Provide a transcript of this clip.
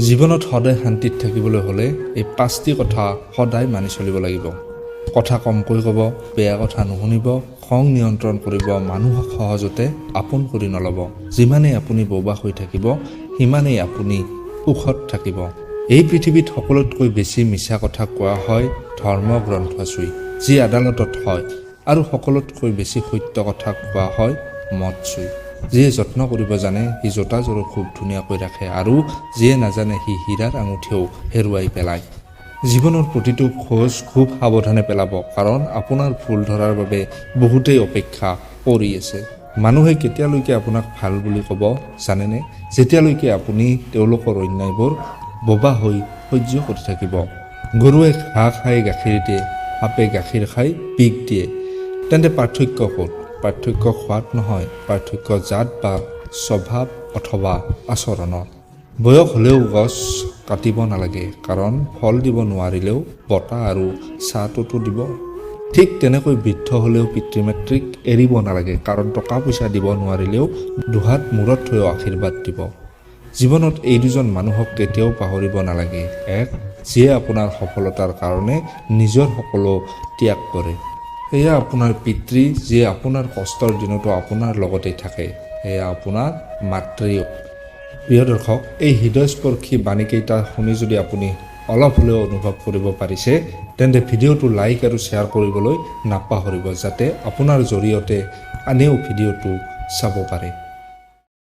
জীৱনত সদায় শান্তিত থাকিবলৈ হ'লে এই পাঁচটি কথা সদায় মানি চলিব লাগিব। কথা কমকৈ ক'ব, বেয়া কথা নুশুনিব, খং নিয়ন্ত্ৰণ কৰিব, মানুহক সহজতে আপোন কৰি নল'ব। যিমানেই আপুনি বোবা হৈ থাকিব, সিমানেই আপুনি সুখত থাকিব। এই পৃথিৱীত সকলোতকৈ বেছি মিছা কথা কোৱা হয় ধৰ্মগ্ৰন্থ চুই, যি আদালতত হয়, আৰু সকলোতকৈ বেছি সত্য কথা কোৱা হয় মদ চুই। যিয়ে যত্ন কৰিব জানে, সি জোতাযোৰো খুব ধুনীয়াকৈ ৰাখে আৰু যিয়ে নাজানে, সি হীৰাৰ আঙুঠিও হেৰুৱাই পেলায়। জীৱনৰ প্ৰতিটো খোজ খুব সাৱধানে পেলাব, কাৰণ আপোনাৰ ভুল ধৰাৰ বাবে বহুতেই অপেক্ষা কৰি আছে। মানুহে কেতিয়ালৈকে আপোনাক ভাল বুলি ক'ব জানেনে? যেতিয়ালৈকে আপুনি তেওঁলোকৰ অন্যায়বোৰ বোবা হৈ সহ্য কৰি থাকিব। গৰুৱে ঘাঁহ খাই গাখীৰ দিয়ে, সাপে গাখীৰ খাই বিষ দিয়ে। তেন্তে পাৰ্থক্য ক'ত? পাৰ্থক্য খোৱাত নহয়, পাৰ্থক্য জাত বা স্বভাৱ অথবা আচৰণত। বয়স হ'লেও গছ কাটিব নালাগে, কাৰণ ফল দিব নোৱাৰিলেও বতাহ আৰু ছাঁটোতো দিব। ঠিক তেনেকৈ বৃদ্ধ হ'লেও পিতৃ মাতৃক এৰিব নালাগে, কাৰণ টকা পইচা দিব নোৱাৰিলেও দুহাত মূৰত থৈও আশীৰ্বাদ দিব। জীৱনত এই দুজন মানুহক কেতিয়াও পাহৰিব নালাগে। এক, যিয়ে আপোনাৰ সফলতাৰ কাৰণে নিজৰ সকলো ত্যাগ কৰে, এয়া আপোনাৰ পিতৃ। যিয়ে আপোনাৰ কষ্টৰ দিনতো আপোনাৰ লগতেই থাকে, এয়া আপোনাৰ মাতৃও। প্ৰিয় দৰ্শক, এই হৃদয়স্পৰ্শী বাণীকেইটা শুনি যদি আপুনি অলপ হ'লেও অনুভৱ কৰিব পাৰিছে, তেন্তে ভিডিঅ'টো লাইক আৰু শ্বেয়াৰ কৰিবলৈ নাপাহৰিব, যাতে আপোনাৰ জৰিয়তে আনেও ভিডিঅ'টো চাব পাৰে।